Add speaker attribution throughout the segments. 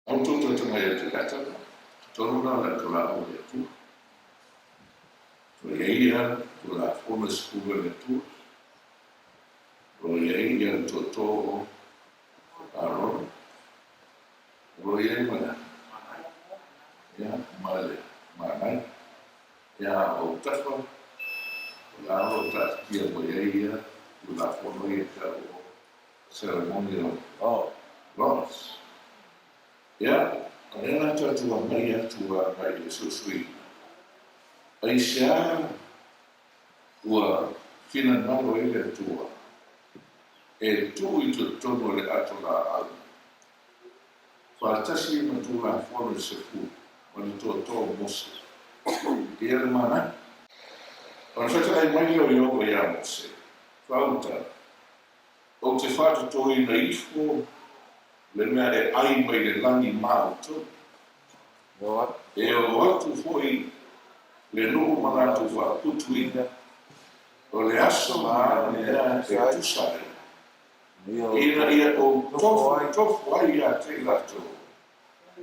Speaker 1: Outou toe mai atu le ata, totonu la o le ato laau a le Atua. O lo o i ai ia Tulafono e 10 a le Atua. O lo o i ai ia le tootoo o Arona. O lo o i ai ma le a? Ia, ma le Manai. Ia, o Tafa, o la o lo o taatitia mai ai ia Tulafono ia e tau o Ceremonial Laws. Ia, o lea la tatou agai atu agai i le suisuiina, aisea ua finagalo ai le Atua e tuu i totonu o le ato laau faatasi ma Tulafono e 10 ma le toatoo o Mose ia le manai? Ona fetalai mai lea o Ieova iā Mose, Fauta, Ou te faatotoina ifo le mea e ʻai mai le lani ma outou. E o atu foi le nuu ma latou faaputuina, o le aso ma lea e tusa ai, ina ia ou tofutofu ai ia te i latou,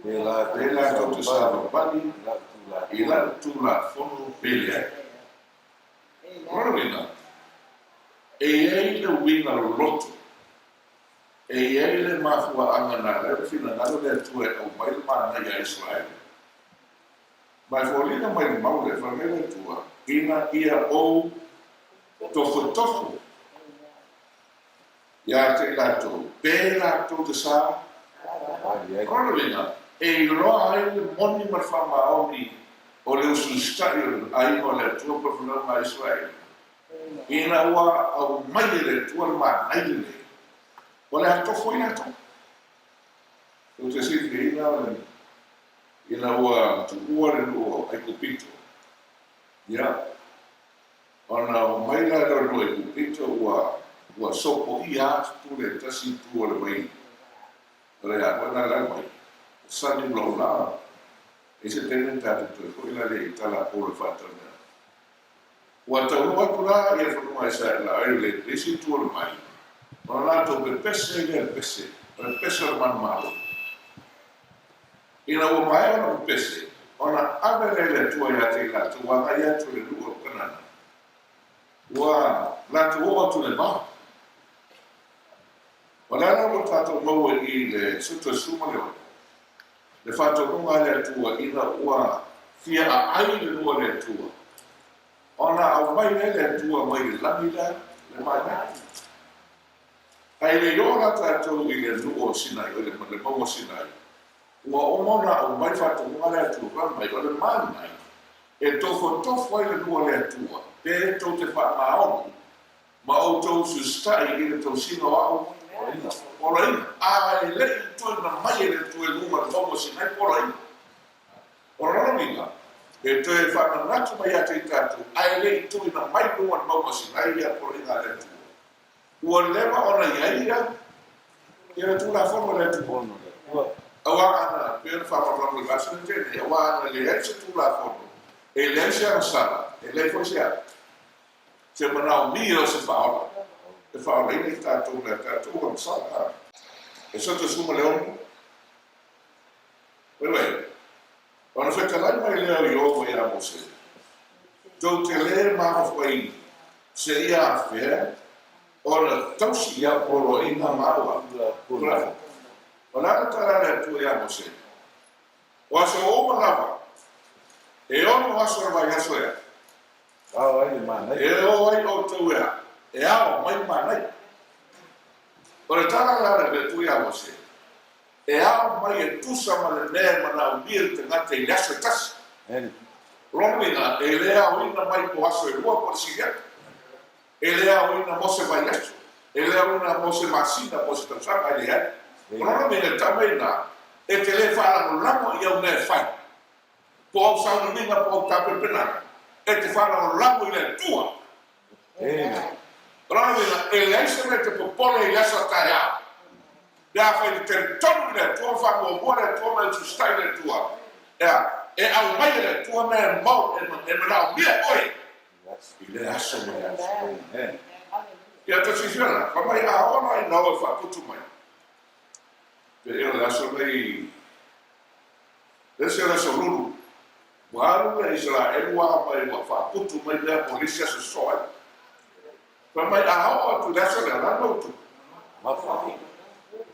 Speaker 1: pe latou te savavali i lau Tulafono pe leai. O lona uiga, e i ai le uiga loloto, e i ai le mafuaaga na ala ai ona finagalo le Atua e aumai le manaia a Iseraele. Ma e foliga mai le mau lea, fai mai le Atua, ina ia ou tofotofo ia te i latou, pe latou te sa. O lona uiga, e iloa ai le moni ma le faamaoni o le usuusitaʻi o le aiga o le Atua po o le fanauga a Iseraele, ina ua aumai e le Atua le manaia lenei, o le a tofo ai latou. Tou te silifiaina o le ina ua tuua le nuu o Aikupito, ia, Ona oo mai la lea o le nuu Aikupito ua ua sopoia atu le tasi itu o le vai o le a foi la la vai sani ulaula e se taimi ona tatou toe foi la lea i tala a Paulo e faatalanoa. Ua taunuu atu la ia le fanua Israela ai le le isi itu o le vai ona latou pepese ai lea le pese o le pese o le manumalo. Ina ua maea ona pepese, ona ave lea i le Atua ia te i latou agai atu i le nuu o Kanana, ua latou oo atu i le vao. O le ala ua tatou maua i le 16, le faatonuga a le Atua ina ua fia aai le nuu a le Atua, ona aumai lea le Atua mai le lagi lea le maimai. Ae le i oo la tatou i le nuu o Sinai, o le mauga o Sinai, ua uma ona aumai faatonuga a le Atua, fai mai, o le manai e tofotofo ai le nuu a le Atua, pe tou te faamaoni ma outou ususitai i le tausiga o a'u poloaiga. A e le i tuuina mai e le Atua i luga o le mauga o Sinai poloaiga. O lona uiga, e toe faamanatu mai ia te i tatou, ae le i tuuina mai i luga o le mauga o Sinai ia poloaiga a le Atua. Ua leva ona i ai ia ia le Tulafono a le Atua. Aua ana, pei ona faamalamalama i le vaiaso na tea nei, aua ana leai se Tulafono, e leai se agasala, e leai foi se a? Se manaomia o se faaola e faaolaina i tatou mai a tatou agasala. E 76. Waiwai, ona fetalai mai lea o Ieova iā Mose, Tou te lē mafai seia afea ona tausi ia poloaiga ma au Tulafono. O le a le tala a le Atua iā Mose? O aso uma lava, e ono aso o le vaiaso e a? E o ai outou. outou e a? E ao mai manaia. O le tala la a le Atua ia Mose, E ao mai e tusa ma le mea e manaomia le tagata i le aso e tasi. O lona uiga, e le aoina mai mo aso e lua po o le siliaga. E le aoina mo se vaiaso. E le aoina mo se masina po o se tausaga, e leai. O lona uiga, e tau mai i ina, e te le faalagolago i au mea e fai, po o au sauniuniga po o au tapenapenaga, e te faalagolago i le Atua. O lona uiga, e leai se mea e te popole i le aso a taeao, pe afai e te talitonu i le Atua ma faamuamua le Atua ma e usiusitai i le Atua, e a? E aumai e le Atua mea e mau, e manaomia e oe i lea aso ma lea aso. Ia tou silafia la, fai mai a oo la ina o e faaputu mai, pe ea o le aso nei, le isi o le aso lulu, Ua alu le Isaraelu ua mai ua faaputu mai mea mo le isi aso sosoo ai. Fai mai a oo atu i le aso lea, o le a le mea ua tupu?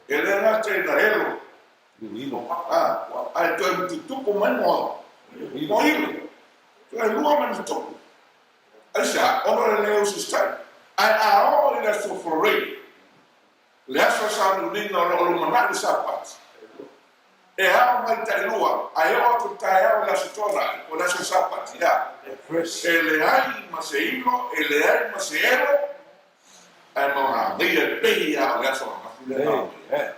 Speaker 1: E le gata ina elo, ae toe tutupu mai mo ilo. Toe lua ma ni tupu. Aisea? Ona o le le usiusitai. Ae a oo i le aso Foreign, Le aso sa luliga o lo o lumanai le Sapati, e ao mai tailua, ae oo atu i le taeao i le Aso Toonai, po o le aso Sapati, ea, e leai ma se ilo, e leai ma se elo, ae manaia e pei lava o le aso ananafi lea na ao mai ai.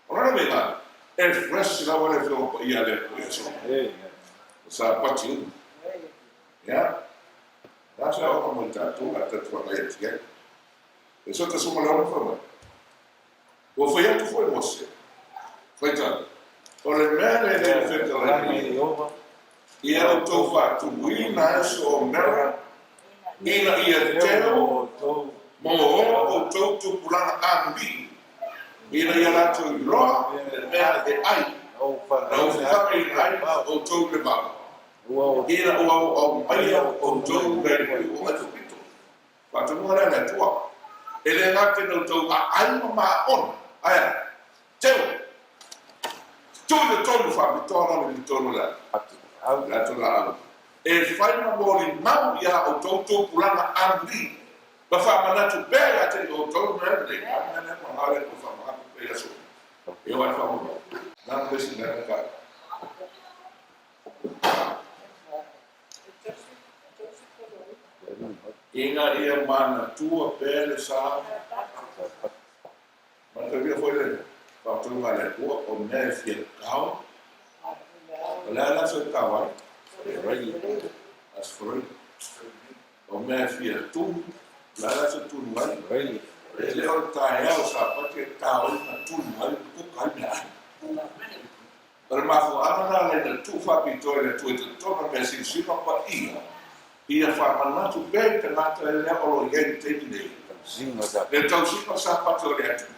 Speaker 1: O lona uiga, e fresh lava le Afioga Paia a le Atua i aso uma, o Sapati uma. Ea, o le a se aoga mo i tatou o le a tatou agai atu i ai? E so te soma le ono fai mai. Ua fai atu foi Mose, Faitau, o le mea lenei na fetalai mai Ieova, ia outou faatumuina ai so omera ina ia teu mo o outou tupulaga amulii, ina ia latou iloa le mea e ai na ufufagaina ai outou i le vao, ina ua aumaia outou nai le nuu o Aikupito. Faatonuga lea a le Atua, E le gata ina outou aai ma maona, ae a? Teu! Tuu i le tonu faapitoa lalo i le tonu o le atu laau, e fai ma molimau iā outou tupulaga amuli, ma faamanatu pea ia te i outou mea nei, a mea lea ma la le Atua faamanatu pea i aso uma, e oo ai le faamoemoe. Na ma le isi mea na tau. Ina ia manatua pea le sa. Mataulia foi le faatonuga a le Atua, o mea e fia tao, o le a le aso e tao ai? Aso Faraile. O mea e fia tunu, o le a le aso e tunu ai? E le o le taeao Sapati e tao ai ma tunu ai ma kuka ai meaai. O le mafuaaga lena lea na tuu faapitoa i le Atua i totonu o mea silasila paia, ia faamanatu pea i tagata lea o lo o i ai i le taimi nei, le tausiga o Sapati o le Atua.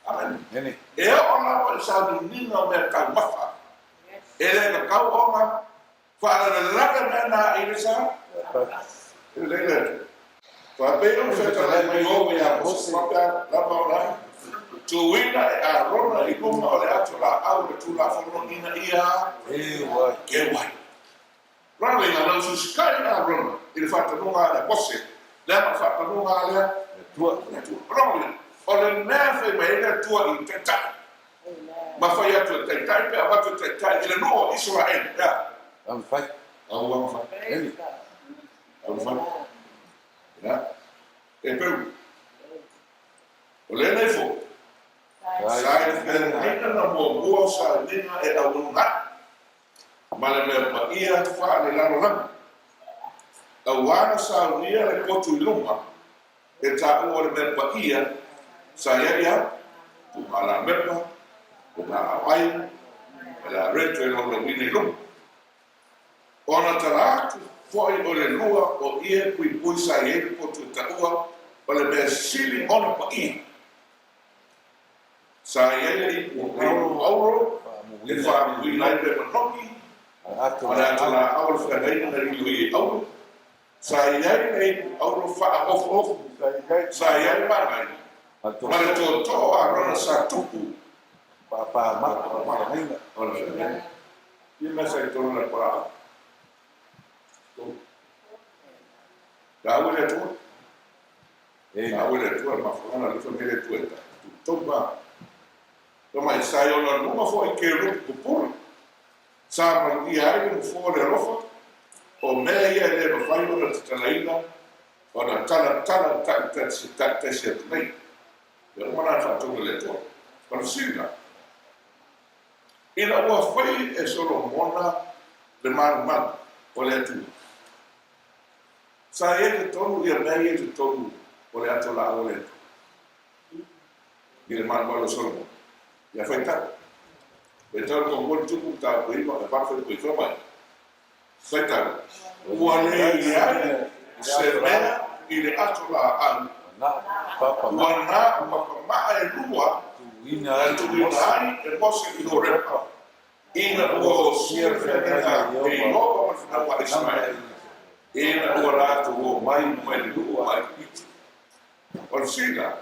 Speaker 1: Amene. E oo lava i sauniuniga o mea taumafa, e le tatau ona Faalavelave mea na i le sa. E lelei le Atua. Faapei ona fetalai mai Ieova ia Mose, faapea lava ona tuuina e Arona i luma o le ato laau le Tulafono ina ia keu ai. Lona uiga, na usiusitai Arona i le faatonuga a le Mose, leaga o le faatonuga a le Atua. O lona uiga, o le mea e fai mai ai le Atua i taitai, Ma fai atu e taitai pe avatu e taitai i le nuu o Isaraelu, ea. Au fai. Au au fai. Eli. Au fai. Ea. E peu. O lenei fo. Sa i feaina na muamua o sauniga e auauna ai ma le mea paia faalelalolagi. Auā na saunia le potu i luma e taua o le mea paia sa i ai ia Tugalamepa, o Laaai, ma le Areto e laulauina i luma. Ona tala atu foi o le lua o ie puipui sa i ai le potu e taua o le mea sili ona paia. Sa i ai le ipu auro e faamuina ai le manogi ma le ata laau o le feagaiga na lilo i ai auro. Sa i ai le ipu auro faaofuofu, sa i ai magai, ma le tootoo o Arona sa tupu o le feagaiga. Ia mea sa i totonu o le apalaau. Taua le Atua. Taua i le Atua le mafuaaga na alefa mai ai le Atua i tai. Tuutou ma Tama sa i ona luga foi kerupi pupula, sa maluia ai le nofoa o le alofa, o mea ia e le mafai ona tatalaina, ona talatala taitasi atu nei. Mea uma na na faatonu e le Atua. O le fesili la, ina ua fai e Solomona le malumalu o le Atua, sa i ai i totonu ia mea ia i totonu o le ato laau o le Atua? I le malumalu o Solomona. Ia faitau. Faitau le muamua le tupu mataupu 9 e 8 fuaiupu 9 mai. Faitau. Ua le i ai se mea i le ato laau ua na o papamaa e lua na tuuina ai e Mose i Horepa ina ua osia le feagaiga e Ieova ma le fanau a Isaraele ina ua latou omai mai le nuu o Aikupito. O le sila,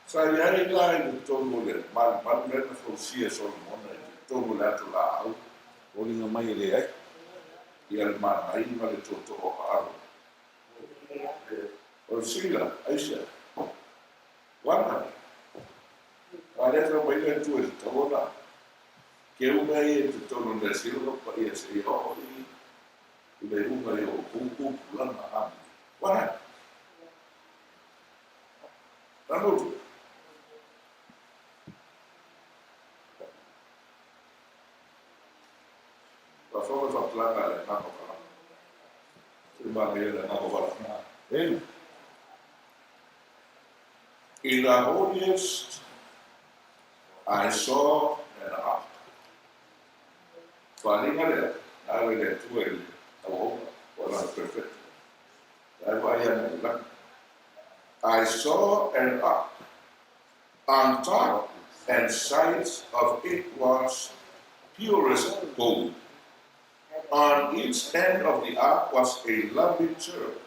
Speaker 1: sa i ai la i totonu o le malumalu lea na fausia e Solomona i totonu o le ato laau,
Speaker 2: Foliga mai e leai.
Speaker 1: Ia le manai ma le tootoo o Aarona. O le sila, aisea? Wana, a lea fai mai le Atua i le tauala, keu mea ia i totonu o le measili o paia seia oo i le iuga i o outou tupulaga. Amene. Wana. Ramutu. Faafofoga faamatalaga a le Agaga o Vala. Se manaia le Agaga o Vala.
Speaker 2: Amen.
Speaker 1: In the holiest I saw an ark. Faaaliga lea, na ave e le Atua i le auauna, o lana perfecto. La e vaai ana i lagi. I saw an ark on top and sides of it was purest gold. On each end of the ark was a lovely cherub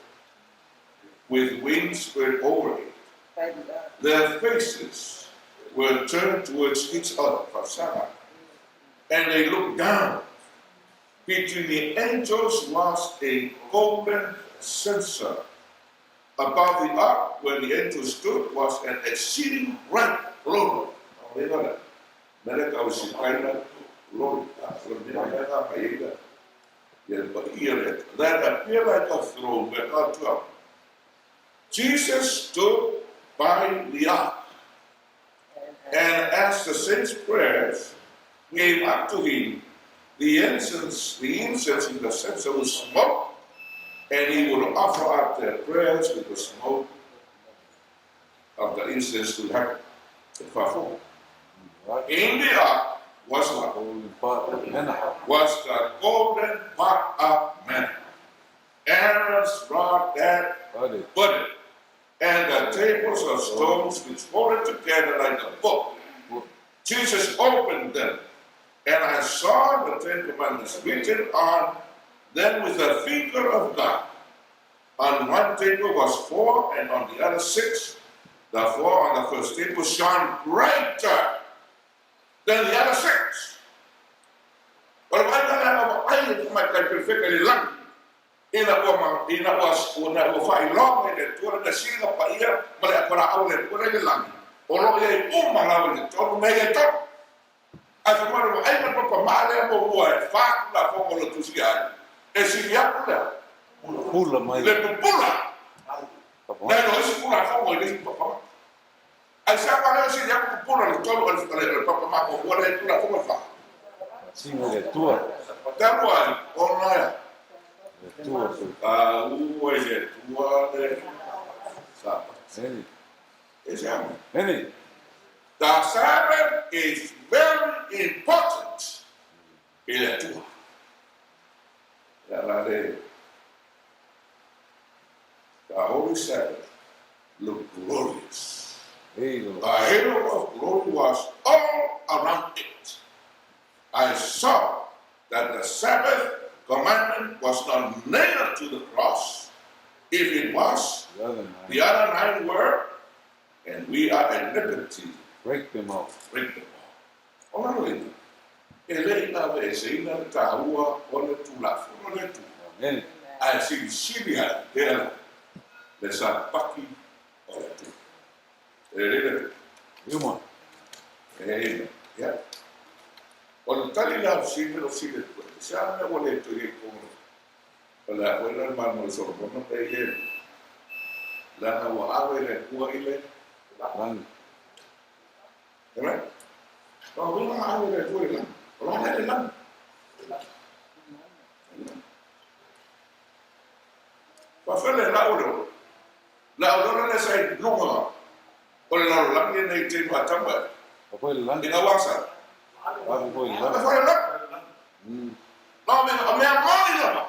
Speaker 1: with wings spread over it. Their faces were turned towards each other, Fasaga, and they looked down. Between the angels was a golden censer. Above the ark where the angels stood was an exceeding bright glory. That appeared like a throne where God dwelt. Jesus stood by the ark, and as the saints' prayers came up to him, the incense, the incense in the censer was smoke, and he would offer up their prayers with the smoke of the incense to heaven. In the ark was what?
Speaker 2: Golden pot of manna.
Speaker 1: Was the golden pot of manna. Aaron's rod that
Speaker 2: Budded.
Speaker 1: budded, and the tables of stones which folded together like a book. Jesus opened them, and I saw the Ten Commandments written on them with the finger of God. On one table was four, and on the other six. The four on the first table shone brighter than the other six. O le vaaiga lea na vaai e le tamaitai perofeta i le lagi, ina ua ma, ina ua, ina ua faailoa mai e le Atua le measili na paia ma le apalaau a le Atua la i le lagi, o lo o i ai uma lava i totonu mea ia e tolu. Ae fai mai o le vaaiga le papamaa lea muamua e fa Tulafono o lo o tusia ai, e sili atu le
Speaker 2: Pupula mai.
Speaker 1: Le pupula. Nai lo isi Tulafono i le isi papamaa. Aisea ma lea sili atu pupula le tolu o le papamaa muamua lea i Tulafono e fa?
Speaker 2: Sina le Atua.
Speaker 1: Talu ai, ona e.
Speaker 2: Le Atua.
Speaker 1: Taua i le Atua le Sapati.
Speaker 2: Amen.
Speaker 1: Aisea ma?
Speaker 2: Amen.
Speaker 1: The Sabbath is very important i le Atua. Le ala le The Holy Sabbath looked glorious.
Speaker 2: Ei,
Speaker 1: A halo of glory was all around it. I saw that the Sabbath commandment was not nailed to the cross. If it was,
Speaker 2: the other nine.
Speaker 1: the other nine were, and we are at liberty
Speaker 2: Break them off.
Speaker 1: Break them off. O lalo ina, e le i aveeseina le taua o le Tulafono a le Atua.
Speaker 2: Amen.
Speaker 1: Ae silisili ai pea le sapaki o E lelei le
Speaker 2: Uma.
Speaker 1: Amen. Ia. O le tali la o fesili, o fesili atu ai, se a mea ua le toe i ai i totonu o le a foi la le malamalama o Solomona pe i e leaga ua ave le Atua i le
Speaker 2: lagi.
Speaker 1: Amen. O uiga na ave le Atua i le lagi. O la le lagi. Faafele la o le la o le le sai luga o le lalolagi lenei i taimi faatau ai.
Speaker 2: Ua foi le lagi.
Speaker 1: Ina ua sa.
Speaker 2: Ua foi le lagi.
Speaker 1: Ua foi le lagi. No, me, o mea moni lava.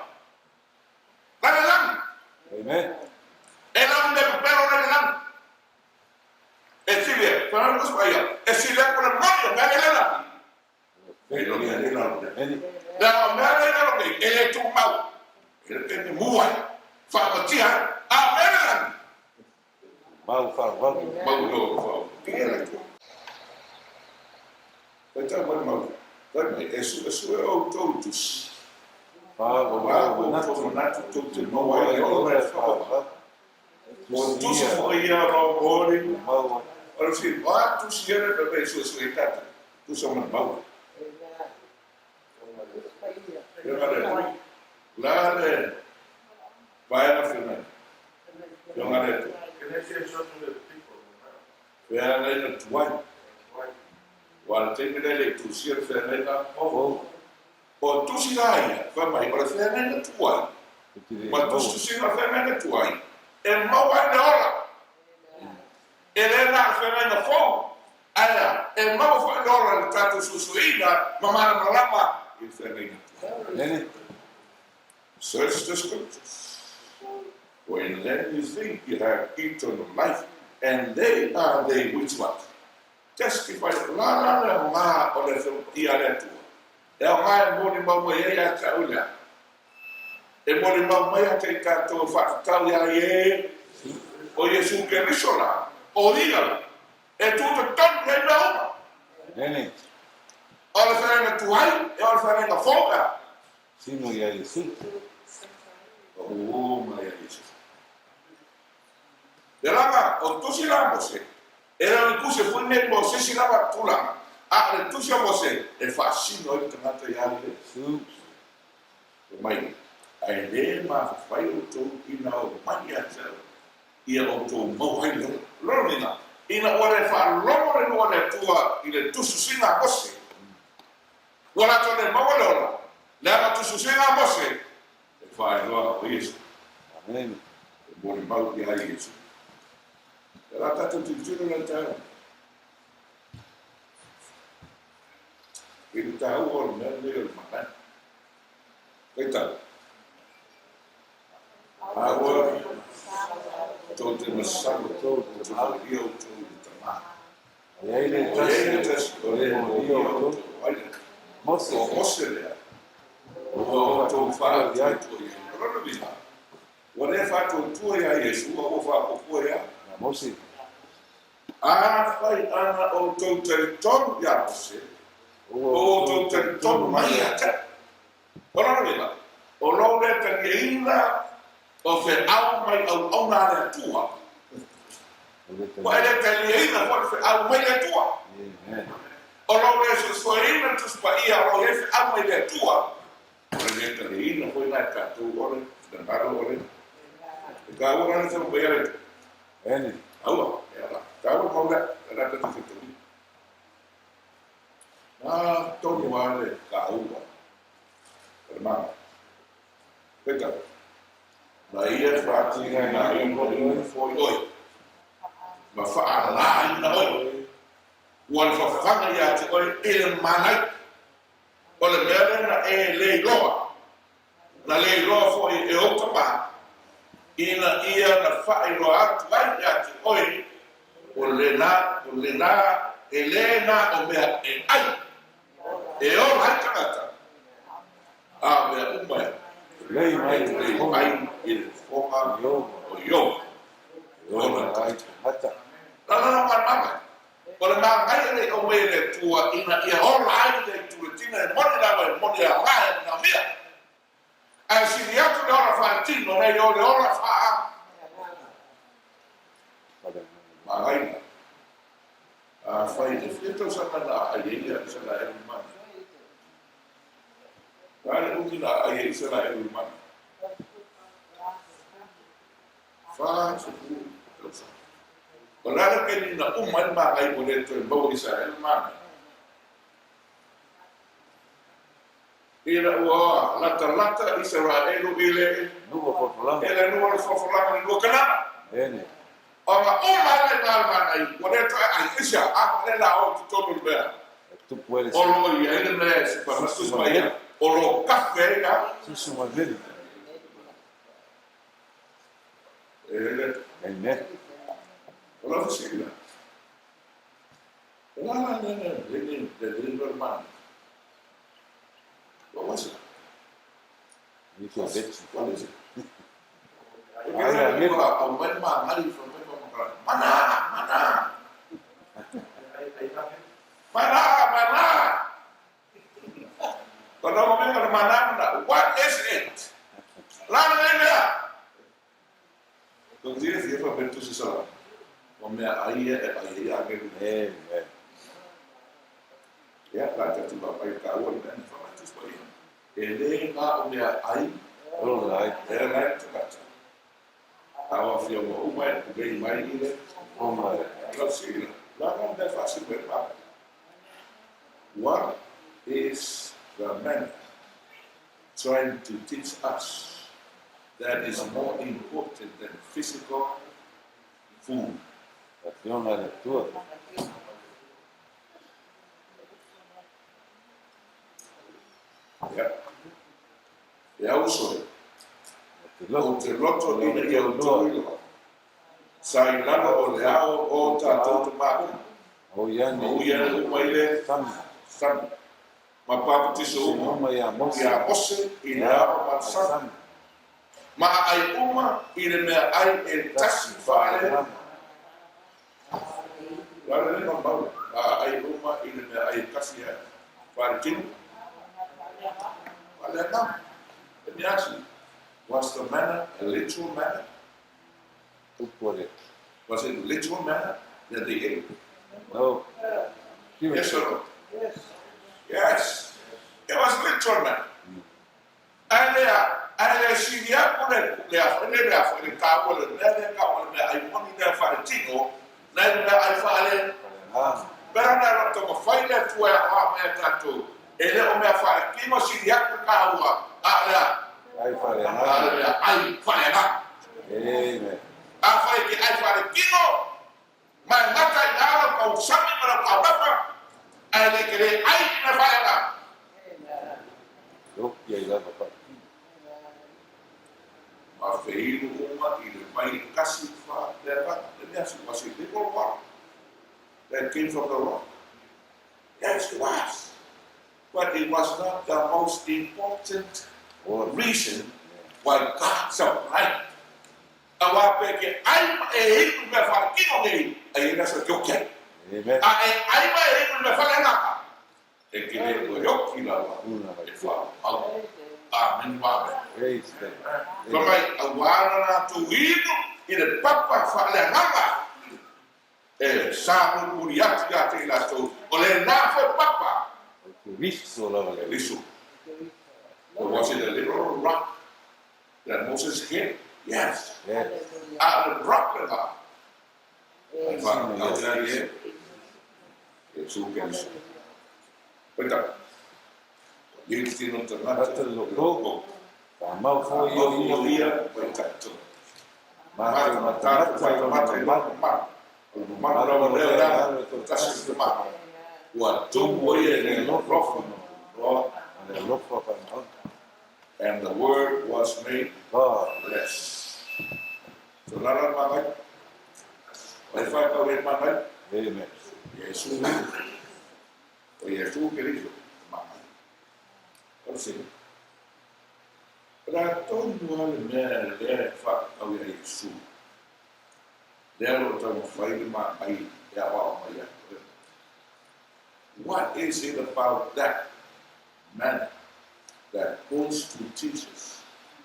Speaker 1: La le lagi.
Speaker 2: Amen.
Speaker 1: E la me pepelo le lagi. E sili, whanau kusi paia. E sili aku le moni o mea le lagi. E lo mea le lagi. La o mea le lagi, e le tumau. E le tene mua. Whaamatia, a mea le lagi.
Speaker 2: Mau whaavalu.
Speaker 1: Mau no whaavalu. Ia le Atua. Faitau mai mau. Fai mai, e suesue outou i tusi.
Speaker 2: Wha
Speaker 1: O outou manatu tou te maua ai e ola e whaavalu. O tusi foi ia o lau moli. O le fili, o a tusi ia le fai mai e suesue i tatou. Tusi o mana maua. Ia nga le Atua. La le vaega fai mai. Ia nga le Atua. Feagaiga tuai. Ua le taimi lea e le i tusia le feagaiga
Speaker 2: fou.
Speaker 1: O tusi la ia, fai mai, o le feagaiga tuai, ma tusitusiga o le feagaiga tuai, e maua ai le ola. E le na o le feagaiga fou, ae a, e maua foi le ola i le tatou suesueina ma malamalama i le feagaiga tuai. Search the scriptures, for in them you think you have eternal life, and they are they which what? Testify of la la le aoga o le Paia a le Atua, e aoga e molimau mai ai ia te au le a? E molimau mai ia te i tatou e faatatau ia Ie, o Iesu Keriso la, o Ia la, e tu totonu i ai mea uma.
Speaker 2: Amen.
Speaker 1: O le feagaiga tuai, e o le feagaiga fou ea.
Speaker 2: Sino ia Iesu.
Speaker 1: Pau mai ia Iesu. Le lava o tusi la Mose, e le o ni tusi e fui nei mo se isi lava tulaga, a o le tusi a Mose e faasino ai le tagata ia
Speaker 2: Iesu.
Speaker 1: Fai mai, Ae le mafafai outou ina o mai ia te au, ia outou maua ai le ola. Lona uiga, ina ua le faalogo le nuu a le Atua i le tusitusiga a Mose, Ua latou le maua le ola, leaga tusitusiga a Mose e faailoa o Iesu.
Speaker 2: Amen.
Speaker 1: E molimau ia ai Iesu. Ia la tatou tilotilo la i le taeao. I le taua o le mea lenei o le manaia. Faitau. Aua tou te masalo, ou te molia outou i le Tama.
Speaker 2: E i ai le tasi
Speaker 1: o le molia outou ai lea.
Speaker 2: Mose.
Speaker 1: O Mose lea, ua outou faatuatua i ai. O lona uiga, ua le faatuatua ia Iesu, a ua faaopoopo ia
Speaker 2: Mose.
Speaker 1: Afai ana outou talitonu ia Mose, ua outou talitonu mai ia te au. O lona uiga, o lou le taliaina o feau mai auauna a le Atua, ua e le taliaina foi le feau mai le Atua. O lou le suesueina le Tusi Paia o lo o i ai feau mai le Atua, o le le taliaina foi lena e tatou o le finagalo o le E taua la le feau mai a le Atua. Aua, e ala, taua le mau lea, e ala tatou faitauina. Na tonu lava le taua o le mana. Peitai, na ia faatinoina ai foi oe, ma faalāina oe, ua le fafaga ia te oe i le manaia. O le mea lea na e le iloa, na le iloa foi e ou tama, ina ia na faailoa atu ai ia te oe, o lena, o lena, e le na o mea e ai, e ola ai tagata, a o mea uma e
Speaker 2: Lei mai
Speaker 1: e lei mai i le fofoga o Ioba, ona tagata. Lana malamalama, o le manaia le aumai e le Atua ina ia ola ai le ituletina e moni lava e moni aoga e manaomia. Ae sili atu le ola faatino nei o le ola faa. Manaia. Afai e fia tausaga na aai ai ia Isaraelu i mana? O le a le umi na aai ai Isaraelu i mana? 40 tausaga. O le a le taimi na uma ai le magai ua le toe maua e Isaraelu le magai? Ina ua latalata Isaraelu i le
Speaker 2: Nuu o folafolaga.
Speaker 1: I le nuu o le folafolaga i le lua Kanana.
Speaker 2: Amen.
Speaker 1: Ona uma ai lena o le magai, ua le toe ai. Aisea? A o lea la o i totonu o le mea.
Speaker 2: E tupu ai le
Speaker 1: O lo o i ai le mea e
Speaker 2: susu
Speaker 1: susu mai ai, o lo o kafe ai la.
Speaker 2: Susu mai veli.
Speaker 1: E le.
Speaker 2: Amen.
Speaker 1: O lau fesili la, o le a la le mea le le le le magai? What was it? What is it? Mana, mana. Mana, mana. What is it? La le mea. Ko te fia fa bentu se sala. O mea ai e ai ai a me.
Speaker 2: Amen.
Speaker 1: Ia, la te tu pa i ka ua le mea fa tu pa i. E le ngā o mea ai.
Speaker 2: All right.
Speaker 1: E lai te kata. Awa fia ua uma e pulei mai i le.
Speaker 2: Oh my.
Speaker 1: Lau sila. La ngā mea whaasi me pa. What is the manna trying to teach us that is more important than physical food?
Speaker 2: Afioga le Atua.
Speaker 1: Ia. E au uso e.
Speaker 2: Ou
Speaker 1: Ou te loto ina ia outou iloa. Sa i lalo o le ao o tatou tama uma.
Speaker 2: Ma ui ane.
Speaker 1: Ma ui ane uma i le.
Speaker 2: Sami.
Speaker 1: Sami. Ma papatiso uma.
Speaker 2: Uma iā Mose.
Speaker 1: Iā Mose i le ao ma le sami. Ma aai uma i le meaai e tasi faale. O le a le leva mau? Ma aai uma i le meaai e tasi faale tino. Faale agaga. Let me ask you, was the manna a literal manna?
Speaker 2: Upu a le.
Speaker 1: Was it literal manna that they ate?
Speaker 2: No.
Speaker 1: Yes or no? Yes. It was literal manna. Ae lea, ae le sili aku le, le a, le mea foi le taua le mea lea kau le meaai moni lea faale-tino, nai le meaai faale. Pera na lo taumafai le Atua e aoao mai a tatou, e le o mea faale-tino sili aku le taua, a o le a?
Speaker 2: Ai faale-agaga.
Speaker 1: A o le meaai faale-agaga.
Speaker 2: Amen.
Speaker 1: Afai e te ai faale-tino, ma e gata i ina lau tausami ma lau taumafa, ae le te le ai i mea faaleagaga.
Speaker 2: Loki ai lava faatino.
Speaker 1: Ma feilu uma i le vai e tasi faaleagaga. Let me ask you, was it literal water that came from the rock? Yes, it was. But it was not the most important reason why God supplied. Aua pe ke ai ma e inu i mea whalekino nei, ai e nasa ke oki ai.
Speaker 2: Amen.
Speaker 1: A e ai ma e inu i mea whaleangaka, e ke le koe oki lawa e whaamau. Amen ma amen.
Speaker 2: Praise God.
Speaker 1: Fa mai, aua na latou inu i le papa whaleangaka, e sa mulimuli atu ia te i latou, o lena foi papa.
Speaker 2: O Keriso lava le.
Speaker 1: Keriso. But was it a literal rock that Moses hit? Yes.
Speaker 2: Yes.
Speaker 1: A o le rock lena. Ai whakatau ai e Iesu Keriso. Peitai, ua lili tino tagata
Speaker 2: Tagata le loko. Whamau foi
Speaker 1: Whamau
Speaker 2: ia
Speaker 1: foi ia mai tatou.
Speaker 2: Mātou matamata i lona mamalu.
Speaker 1: O le mamalu lava lea o le ala e tasi le mamalu. Ua tumu ai e le alofa loa.
Speaker 2: Ma le alofa faamaoni.
Speaker 1: And the word was made flesh. So lala le magai. O ai whaikau le magai?
Speaker 2: Amen.
Speaker 1: Iesu. O Iesu Keriso. Magai. O le sini. O le a tonu lava le mea lea e whakatau ia Iesu. Lea o lo o taumafai le magai e aoao mai ia te oe. What is it about that manna that points to Jesus,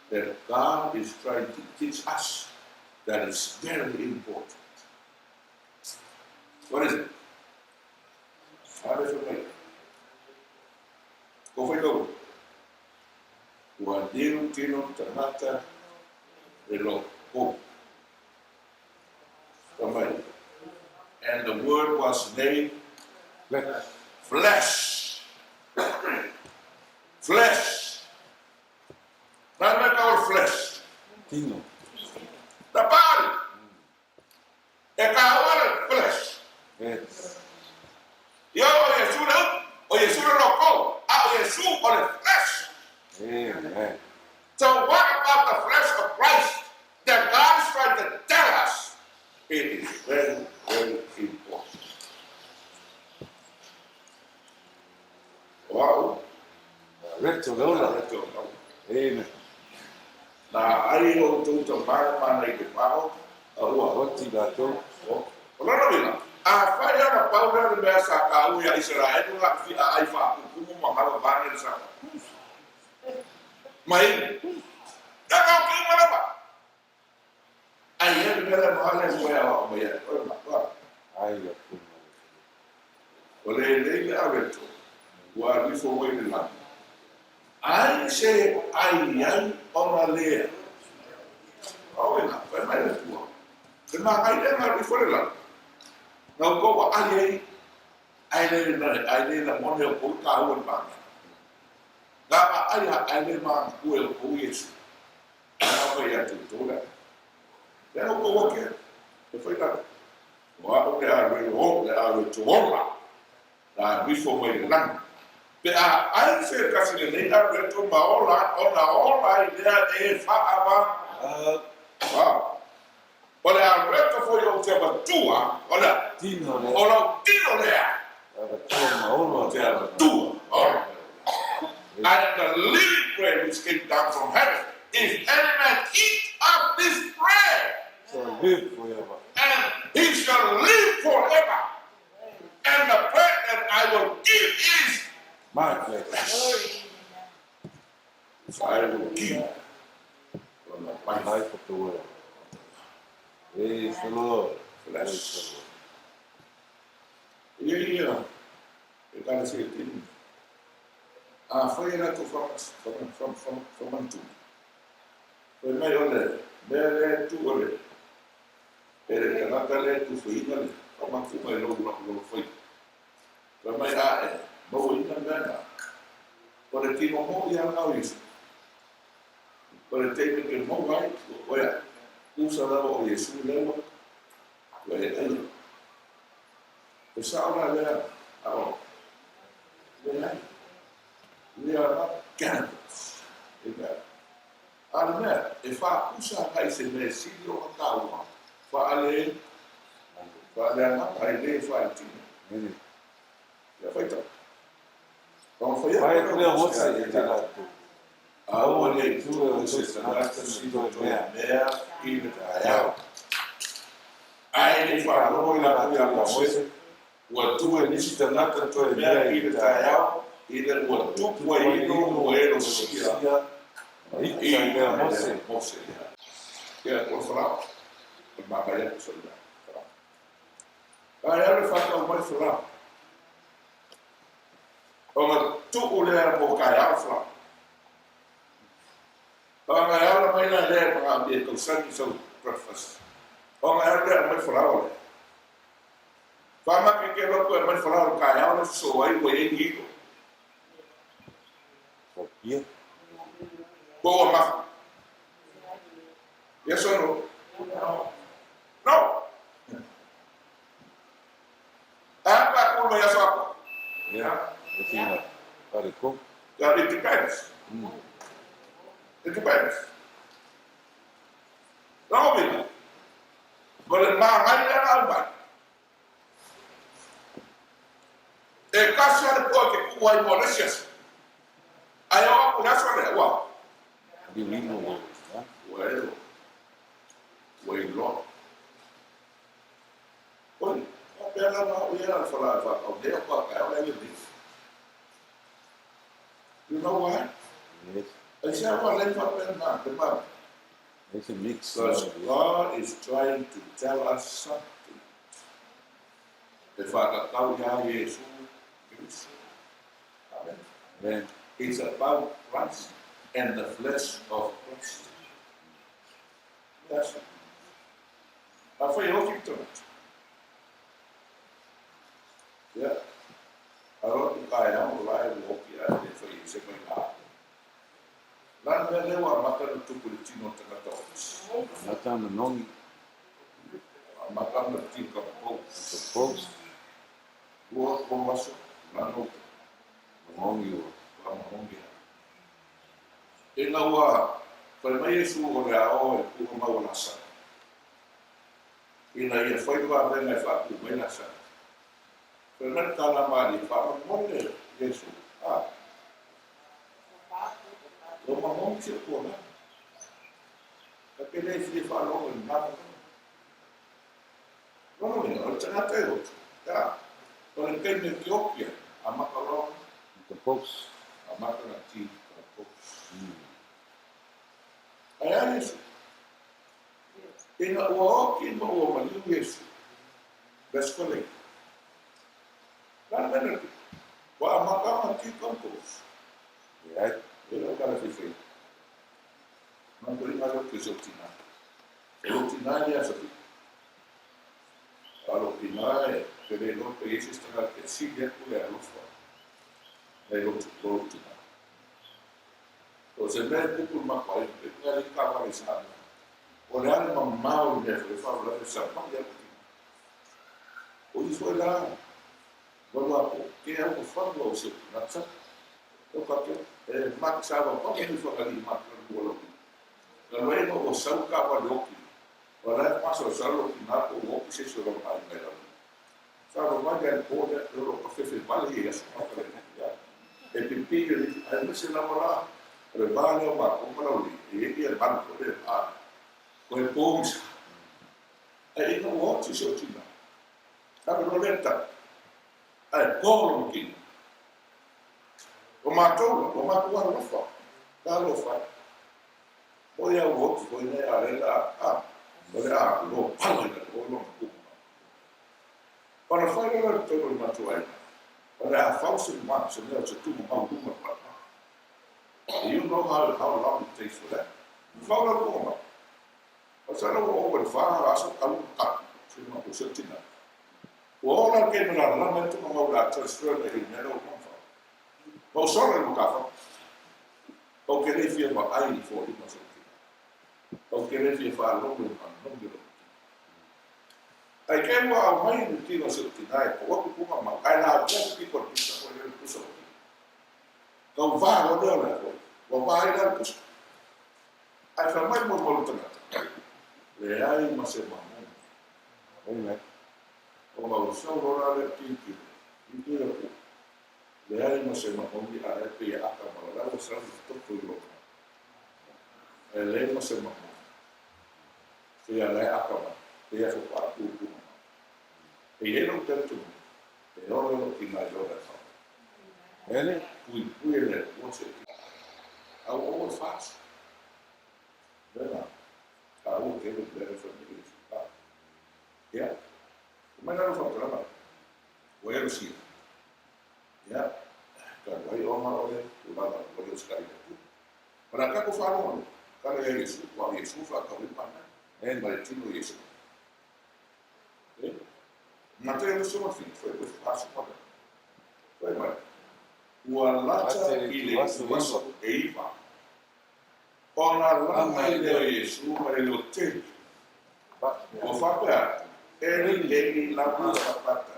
Speaker 1: that God is trying to teach us that is very important? What is it? Maliu tino tagata le lokou. Fai mai, And the word was made flesh. Flesh. Nā mea ka o le flesh?
Speaker 2: Tino.
Speaker 1: The body. E kāua le flesh.
Speaker 2: Yes.
Speaker 1: Ia o Iesu le upu, o Iesu le lokou, a o Iesu o le flesh.
Speaker 2: Amen.
Speaker 1: So what about the flesh of Christ that God is trying to tell us? It is very, very important. O au,
Speaker 2: Reto le ola.
Speaker 1: Reto le ola.
Speaker 2: Amen.
Speaker 1: Na ai o outou tamana i te pao, a ua.
Speaker 2: Oti latou.
Speaker 1: O lona uiga, afai lava na pau lea o le mea sa taua iā Isaraelu la fia ai faapupumu ma galavane le sa mai ia ka o ki uma lava. Ai e le mea lea ma le ua e aoao mai ai oe ma toa.
Speaker 2: Ai le puna.
Speaker 1: O le lei le aweto, ua alu ifo mai le lagi. Ai se ai ai ona lea. Awe na, fai mai le Atua. Le magai lea na alu ifo le lagi. Na outou ua ai ai, ai le na ai le la mone o kou tāua le magai. Na ma ai ha ai le magai o kou Iesu. Na mai atu tou lea. Lea outou ua kea. E fai lava. O au le alu o le alu tuola. Na alu ifo mai le lagi. Pe a ai se tasi lenei alu atu ma ola, ona ola ai lea e faava. Wow. O le alu atu foi ou te avatua, o le
Speaker 2: Tino lea.
Speaker 1: O lau tino lea.
Speaker 2: Avatua ma ola.
Speaker 1: Ou te avatua ma ola. I am the living bread which came down from heaven. If any man eat of this bread,
Speaker 2: Shall live forever.
Speaker 1: And he shall live forever. And the bread that I will give is
Speaker 2: my flesh.
Speaker 1: Which I will give from the life,
Speaker 2: life of the world. Praise the Lord.
Speaker 1: Flesh. Ia ia, e kala se tini. A fai e latou whamantu. Fai mai o le mea lea tu o le e le tagata lea e tufuina le whamantu mai lou lou fai. Fai mai a e mauaina mea na. O le tino mo ia ngau Iesu. O le taimi ke mau ai, o ia, usa lava o Iesu lewa, ua e aia. E sao la lea, a o, leai, we are not cannibals. Amen. A le mea, e whaakusa agai se mea e sili ona taua, whaale, whaale agaga, ai le whaitino. Ia whaitau.
Speaker 2: Fai atu lea Mose ia te latou.
Speaker 1: Aua ne i tua o se tagata sino toe mea i le taeao. Ae le i faalogo i latou ia Mose, ua tua e nisi tagata toe mea i le taeao, ina ua tupu ai ino ua e losia
Speaker 2: i lea Mose.
Speaker 1: Mose. Ia, ko le Farao, o le mamae atu sa i Farao. Ae le whakau mai Farao. Ona tuu lea mo kaeao Farao. Ona e ala mai la lea ma ngā mea tausani sau breakfast. Ona e ala lea mai Farao lea. Whamake ke loko e mai Farao le kaeao le so ai ua iai ni ino.
Speaker 2: Ia.
Speaker 1: Ko ua mafa. Yes or no? No. Aha pa kulu mai aso ako?
Speaker 2: Ia. E tina. Pare ko.
Speaker 1: Yeah, it depends. It depends. Rongo pina. Ko le maangai lea na au mai. E kasi a le poa ke ku'u ai mo le isi aso. Ae oo aku i le aso lea, ua.
Speaker 2: Liulimu o le.
Speaker 1: Ua elo. Ua iloa. Oi, faapea lava au ia le fala e whakau nei o ka o le le You know why?
Speaker 2: Yes.
Speaker 1: I say, well, let me na, te mama.
Speaker 2: It's a mix.
Speaker 1: Because God is trying to tell us something. E whakatau ia Iesu Kristo. Amen.
Speaker 2: Amen.
Speaker 1: It's about Christ. and the flesh of Christ. Le aso. Afai e oti le tagata. Ia. Alo atu taeao o la e ua oti ae le fai ese mai la. La le mea lea ua amata ona tupu i le tino o le tagata ofisi.
Speaker 2: Amata ona nongi.
Speaker 1: Amata ona tino ka post.
Speaker 2: Ka post.
Speaker 1: Ua tolu aso, lana uta.
Speaker 2: Mamongi ua.
Speaker 1: Ua mamongi lava. Ina ua fai mai Iesu o le a o e tuuga mau o Lasalo, ina ia fai le vavega e faatu mai Lasalo. Fai mai le tala a Maria, Faamolemole Iesu, a, ua mamongi si ou tualaga. Ta te le fia faalogo i lena mea. Lona uiga, o le tagata e oki, a, o le taimi e te oki ai, amata loa ona.
Speaker 2: Compose.
Speaker 1: Amata ona ti compose. Ae a Iesu? Ina ua oki ma ua maliu Iesu, verse 48, o le a le mea na tupu? Ua amata ona ti compose.
Speaker 2: Leai.
Speaker 1: E le o tala feifei. Manatua i lea o se tina. O lou tina e le aso fitu. A o lou tina e te le iloa pe i ai se isi tagata e sili atu le alofa nai lo lou tina. O se mea e tupu i le matou aiga, pe mea alii taavale i Samoa. O le a le mamao o le mea foi e faalavelave savali atu tina. O i foi la valu a po ke au ka fanu au se tina sa. Tau ka ke e mak sa va pa ni whakalii ma ka lua lau. Na loa ina ua sau taavale oki. Ua la e masalosalo lou tina po ua oki se isi o lona aiga i lalo. Sa vavai lea i le po lea, o lo o tafefe vale ia i aso ma fale. Ia, e pipii le alii, aemaise lava la o le va lea o matou ma Laulii, e i ai ia malu foi lea a koe pogisa. Ae ina ua oti si ou tina, ave loa lea tali, ae po lona kino. O matou la, ua matou alolofa, talofa e. Oi a ua oti foi nei a le la a o le a lo pala i lalo o lona kumu. Ona fai loa lea i totonu o le matou aiga, o le a fau se ma se mea o se tumu mau luma o le palapala. You know how long it takes for that. Fau la tumu mau. O sa la ua over le fa aso talu na tapu se matou se tina. Ua oo la le taimi la lama ai tumu mau la transfer nei i le mea lea ua uma ona fau. Ma ua sola le matafa. Ou te le fia vaai i foliga o sou tino. Ou te le fia faalogo i le manogi o lou tino. Ai kei ua aumai le tino o sou tina e tou atu puga mau, ae lavea le pito o le pusa foi lea le pusa o tino. Tau va loa lea o le atua, ua va ai la le pusa. Ae fai mai mo le tagata, leai ma se manogi.
Speaker 2: Amen.
Speaker 1: Ona ua sau loa la lea tilotilo, tilotilo i le atua. Leai ma se manogi a e pei e aka ma la ua sau le toto i lona. Ae leai ma se manogi. Pei a la e aka mai, pei a faatoa tupu mai. E i ai lou talitonuga, e ola lou tina i lona e fau.
Speaker 2: Ele?
Speaker 1: Puipui e le Atua si ou tina. A ua ou e faaso. Lena, taua tele le mea lea fai mai Iesu. A, ia, fai mai la lou faamatalaga, ua e Lusia. Ia, talu ai ona o le tulaga ua le usitai i le Atua. O le a tatou faalogo atu, tala ia Iesu, aua o Iesu e faatau ai le mana, ma le tino o Iesu. E, Mateo 25, fai mai 40, fai mai, ua lata i le ituaso e iva, ona lama ai lea o Iesu ma le leo tele, ua faapea atu, Eli, Eli, lama sabakatani.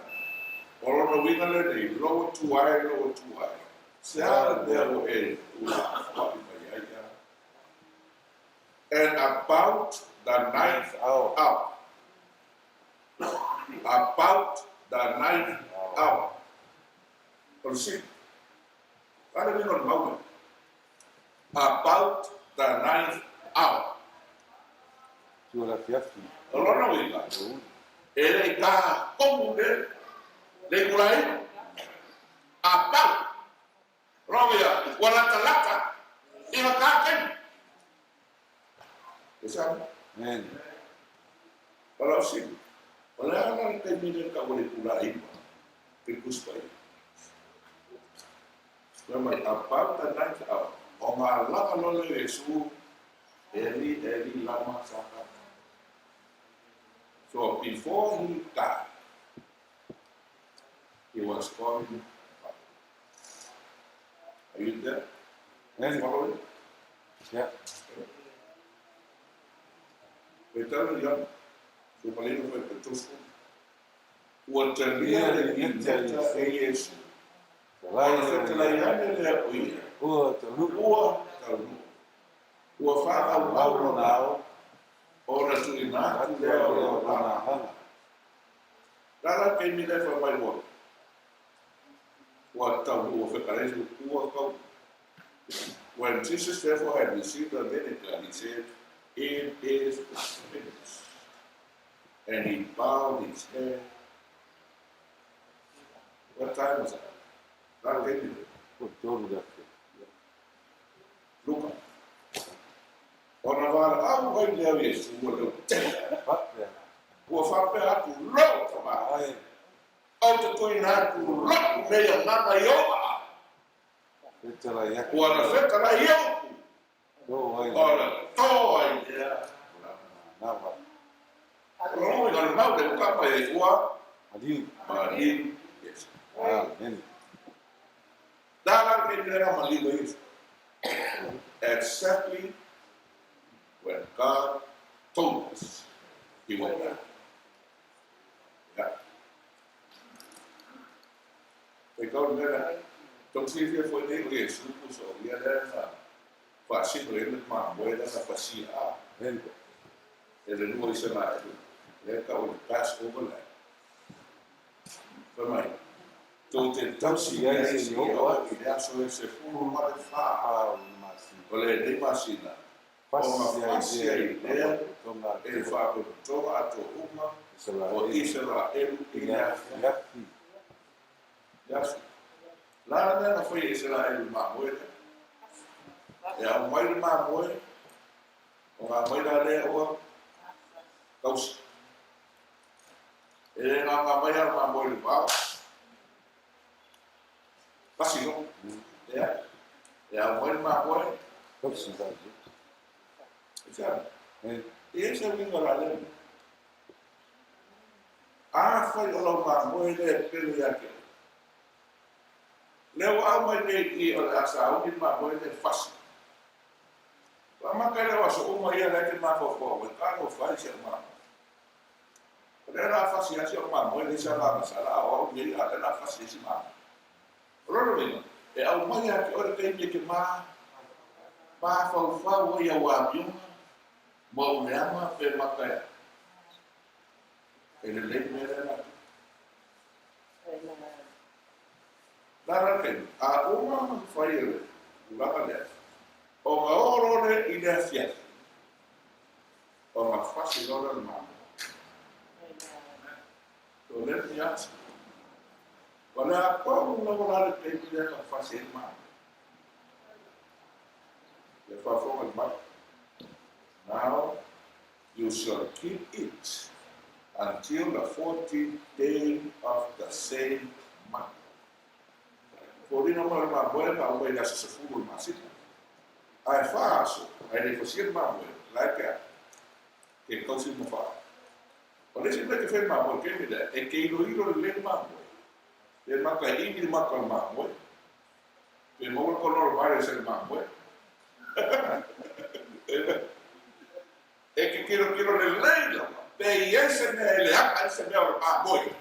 Speaker 1: O lona uiga lenei, Lou Atua e, Lou Atua e, se a le mea ua e tuulafoai mai ai au? And about the ninth
Speaker 2: hour.
Speaker 1: Hour. About the ninth hour. O le sili. O le a le uiga o le mau lea? About the ninth hour.
Speaker 2: Tua le afiafi.
Speaker 1: O lona uiga, e le i ta tonu le le itula e iva. About. O lona uiga, ua latalata i le ta taimi. E sa
Speaker 2: Amen.
Speaker 1: O lau sili, o le a la le taimi lea e tau ai le itula e iva, pe Tusi Paia. Fai mai, about the ninth hour. Ona alaga loa lea o Iesu, Eli, Eli, lama sabachthani. So before he died, he was calling God. Are you there?
Speaker 2: Amen.
Speaker 1: Following?
Speaker 2: Yeah.
Speaker 1: Petalo ia, sumalino foi Petusu. Ua talia le gineta e Iesu. Ona fetalai ane lea o ia.
Speaker 2: Ua taunuu.
Speaker 1: Ua taunuu. Ua faaauau lona ao, ona tuuina atu lea o le olaga. La la taimi lea fai mai ua ua taunuu ua fetalai Iesu ua taunuu. When Jesus therefore had received the vinegar, he said, It is finished. And he bowed his head. What time was that? La le taimi lea.
Speaker 2: Ua tolu le afiafi.
Speaker 1: Luka. Ona valaau ai lea o Iesu ua leutele.
Speaker 2: Faapea.
Speaker 1: Ua faapea atu lou tama.
Speaker 2: Ai.
Speaker 1: Ou te tuuina atu lou nei agaga i ou aao.
Speaker 2: Fetalai atu.
Speaker 1: Ua na fetalai i upu.
Speaker 2: To ai.
Speaker 1: Ona to ai lea o lana.
Speaker 2: Manava.
Speaker 1: O lona uiga o le mau lea ua kapa ai ua.
Speaker 2: Maliu.
Speaker 1: Maliu Iesu.
Speaker 2: Amen.
Speaker 1: La la le taimi lea na maliu ai Iesu. Exactly when God told us he would die. Ia. Faitau le mea lea. Tou silafia foi nei o Iesu pusa o ia lea na faasino i ai le mamoe lea na fasia e le nuu o Isaraelu, lea e tau o le Passover lamb. Fai mai, tou te tausi ai seia oo atu i le aso e 14 o lenei masina, ona fasi ai lea e le Faalapotopotoga Atoa uma o Isaraelu i le afiafi. Le aso la lea na fai e Isaraelu i le mamoe lea. E aumai le mamoe, ona aumai la lea ua tausi. E le gaga mai lava le mamoe i le vao. Pasi loa. Ia. E aumai le mamoe.
Speaker 2: Tausi vave.
Speaker 1: E se E i ai se uiga la lea. Afai o lau mamoe lea e pele ia te oe. Lea ua aumai nei i i o le a sauni le mamoe lea e fasi. Faamata lea o aso uma ia la e te mafaufau ai, talofa e si au mamoe. O lea o le a fasi lava si au mamoe, leai se agaga sala, a o au nei, a o lea o le a fasi ai si mamoe. O lona uiga, e aumai ia te oe le taimi e te mafaufau ai au amioga ma ou leaga pe mata e au. E lelei le mea lea na tupu. La la le taimi, a uma ona fai e le tulaga lea, ona oo loa lea i le afiafi, ona fasi loa lea o le mamoe. So let me ask you, o le a tonu lava la le taimi lea na fasi ai le mamoe? Le faafofoga le mai. Now you shall keep it until the 14th day of the same month. Foliga mai o le mamoe na aumai i le aso 10 o le masina. Ae fa aso, ae le i fasia le mamoe, la e te a, ke tausi ma fa. O le isi mea e te fai i le mamoe i le taimi lea, e te iloilo lelei le mamoe, pe mata e imi le mata o le mamoe, pe maua le coronavirus i le mamoe. E te tilotilo lelei lava, pe i ai se mea e leaga ai se mea o le mamoe.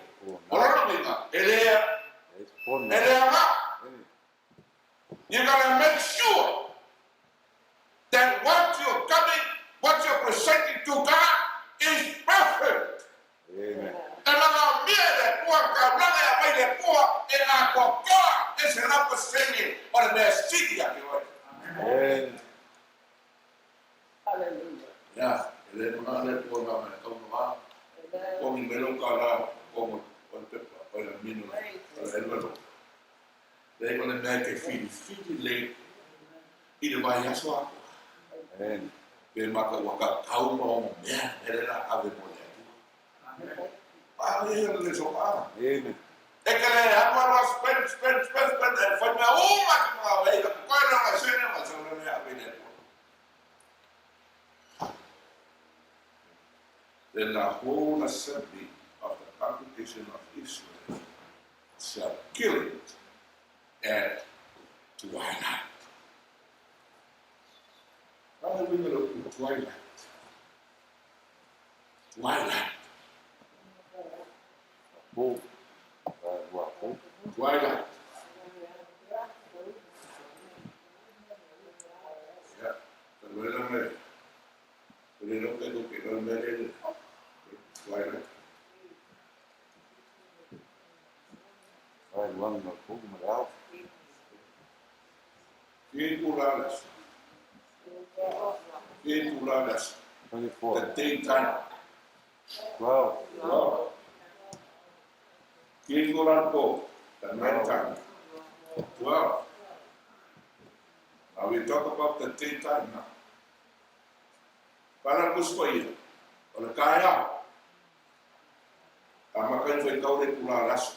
Speaker 1: O lona uiga, e le e leaga. You gotta make sure that what you're coming, what you're presenting to God is perfect.
Speaker 2: Amen.
Speaker 1: E manaomia e le Atua le taulaga e aumai le Atua e atoatoa e 100% o le mea sili ia te oe.
Speaker 2: Amen.
Speaker 3: Hallelujah.
Speaker 1: Ia, e le manao le Atua na mea tau na wā.
Speaker 3: Amen.
Speaker 1: Kongi mai lau kālā, kongo o le pepa, o le mino, o le envelope. Leai ma le mea e te filifili lelei i le vaiaso atoa.
Speaker 2: Amen.
Speaker 1: Pe maka ua tatau ma ona mea, mea lea la ave mo le Atua. Pale ia le sopaga.
Speaker 2: Amen.
Speaker 1: E te le alu alu a spend, spend, spend, spend, e fai mea uma te manao ai, ka totoe lea ona sene, ona sene. Then the whole assembly of the congregation of Israel shall kill it at twilight. A le uiga o le upu twilight? Twilight.
Speaker 2: Po. Ua po.
Speaker 1: Twilight. Ia, talu ai lana e le iloa pe tou te iloa le mea lea i le twilight.
Speaker 2: Ai luaga o le po ma le ao.
Speaker 1: Fia itula le aso? Fia itula le aso?
Speaker 2: 24.
Speaker 1: The daytime.
Speaker 2: 12.
Speaker 1: 12. Fia itula le po? The night time. 12. Now we talk about the daytime now. Pala le Tusi Paia, o le taeao, amata ai faitau le itula o le aso.